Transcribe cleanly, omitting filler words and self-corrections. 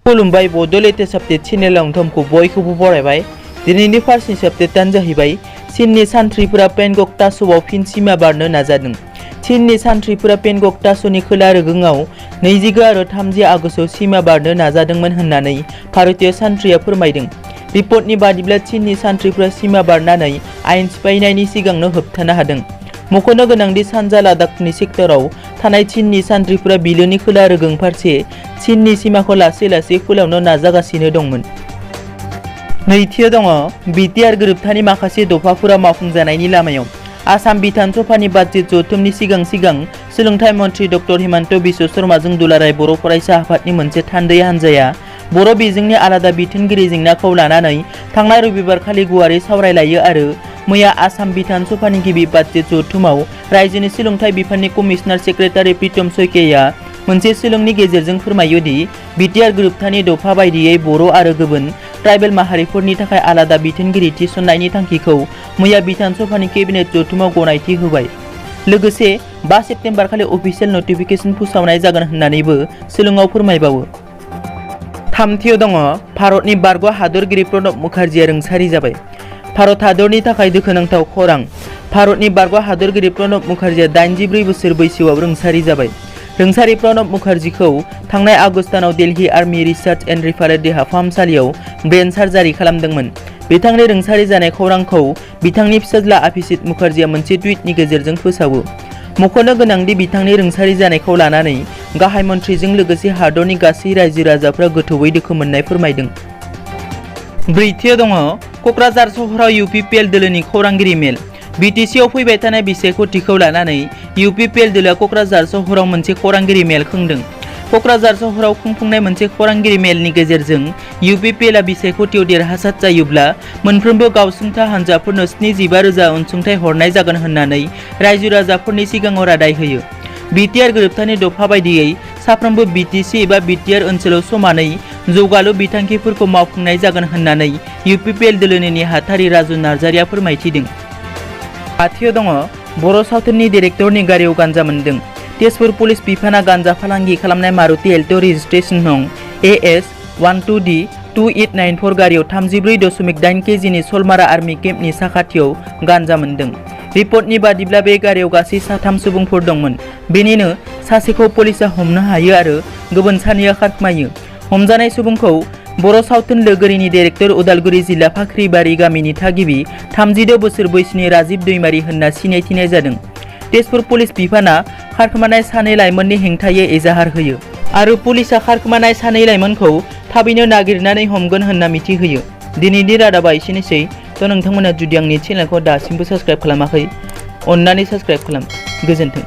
खुलुमबाय बड' latest update चेनेलाव नोंथांखौ बयखौबो बरायबाय। दिनैनि फार्स्ट निउस आपडेटआनो जाहैबाय चीननि सान्थ्रिफोरा पेंगंग तास'आव फिन सिमा बारनो नाजादों। चीननि सान्थ्रिफोरा पेंगंग तास'नि खोला रुगुङाव 29 आरो 30 आगस्तआव सिमा बारनो नाजादोंमोन होननानै भारतीय सान्थ्रिया फोरमायदों। रिपर्टनि बादिब्ला चीननि सान्थ्रिफोरा सिमा बारनानै आयेन सिफायनायनि सिगांनो होबथानो हादों। मख'नो गोनांदि सानजा लादाखनि सेक्टराव थानाय चीननि सान्थ्रिफोरा बिलोनि खोला रुगुं फारसे चीननि सिमाखौ लासै लासै फोलावनो नाजागासिनो दंमोन। नैथियाव दङ बिटिआर गोरोबथानि माखासे दफाफोरा मावफुंजानायनि लामायाव। आसाम बिधान सभानि बाजेट जथुमनि सिगां सोलोंथाइ मन्थ्रि डक्टर हिमन्त बिश्व शर्माजों दुलाराय बर' फरायसा आफादनि मोनसे थान्दै हान्जाया बर' बिजोंनि आलादा बिथोनगिरि जेंनाखौ लानानै थांनाय रबिबारखालि गुवारै सावरायलायो आरो मैया आसाम बिधान सभानि गिबि बाजेट जथुमाव रायजोनि सोलोंथाइ बिफाननि कमिशनार सेक्रेटारि प्रीतम शइकियाआ मोनसे सोलोंनि गेजेरजों फोरमायो दि बिटिआर गोरोबथानि दफा बायदियै बर' आरो गुबुन ट्राइबेल माहारिफोरनि थाखाय आलादा बिथोनगिरि थिसननायनि थांखिखौ मैया बिधान सभानि केबिनेट जथुमाव गनायथि होबाय। लोगोसे 5 सेप्तेम्बरखालि अफिसियेल नटिफिकेशन फोसावनाय जागोन होननानैबो सोलोंआव फोरमायबावो। थामथियाव दङ भारतनि बारग' हादरगिरि प्रणब मुखार्जीआ रुंसारि जाबाय। भारत हादरनि थाखाय दुखुनांथाव खौरां। भारतनि बारग' हादरगिरि प्रणब मुखार्जीआ 84 बोसोर बैसोआव रुंसारि जाबाय। रुंसारि प्रणब मुखार्जीखौ थांनाय आगस्त दानाव दिल्ली आर्मी रिसार्च एन्ड रिफारेल देहा फाहामसालियाव ब्रेन सार्जारि खालामदोंमोन। बिथांनि रुंसारि जानाय खौरांखौ बिथांनि फिसाज्ला अभिजीत मुखार्जीआ मोनसे टुइटनि गेजेरजों फोसावो। मख'नो गोनांदि बिथांनि रुंसारि जानायखौ लानानै गाहाय मन्थ्रिजों लोगोसे हादरनि गासै रायजो राजाफ्रा गोथौयै दुखु मोननाय फोरमायदों। ब्रैथियाव दङ क'क्राझार सहराव UPPL दोलोनि खौरांगिरि मेल। बिटिसिआव फैबाय थानाय बिसायख'थिखौ लानानै UPPL दोलोआ क'क्राझार सहराव मोनसे खौरांगिरि मेल खुंदों। क'क्राझार सहराव खुंफुंनाय मोनसे खौरांगिरि मेलनि गेजेरजों UPPLआ बिसायख'थियाव देरहासार जायोब्ला मोनफ्रोमबो गावसुंथा हान्जाफोरनो 75,000 अनसुंथाइ हरनाय जागोन होननानै रायजो राजाफोरनि सिगाङाव रादाय होयो। बिटिआर गोरोबथानि दफा बायदियै साफ्रोमबो बिटिसि एबा बिटिआर ओनसोलाव समानै जौगालु बिथांखिफोरखौ मावफुंनाय जागोन होननानै UPPL दोलोनि नेहाथारि राजु नार्जारिया फोरमायथिदों। बाथियाव दङ बर' सावथुननि डिरेक्टरनि गारियाव गान्जा मोन्दों। तेजपुर पुलिस बिफाना गान्जा फालांगि खालामनाय मारुति एल्ट' रेजिस्ट्रेशन नं AS12D2894 गारियाव 34.8 केजिनि सलमारा आर्मी केम्पनि साखाथियाव गान्जा मोन्दों। रिपर्टनि बादिब्ला बे गारियाव गासै 3 सुबुंफोर दंमोन। बेनिनो सासेखौ पुलिसआ हमनो हायो आरो गुबुन सानैया खारखोमायो। हमजानाय सुबुंखौ बर' सावथुन लोगोरिनि डिरेक्टर उदालगुरि जिल्ला फाख्रिबारि गामिनि थागिबि 36 बोसोर बैसोनि राजीब दैमारि होनना सिनायथिनाय जादों। तेजपुर पुलिस बिफाना खारखोमानाय सानै लाइमोननि हेंथायै एजाहार होयो आरो पुलिसआ खारखोमानाय सानै लाइमोनखौ थाबैनो नागिरनानै हमगोन होनना मिथिहोयो। दिनैनि रादाबा एसेनोसै। नोंथांमोना जुदि आंनि चेनेलखौ दासिमबो साबस्क्राइब खालामाखै अन्नानै साबस्क्राइब खालाम। गोजोन्थों।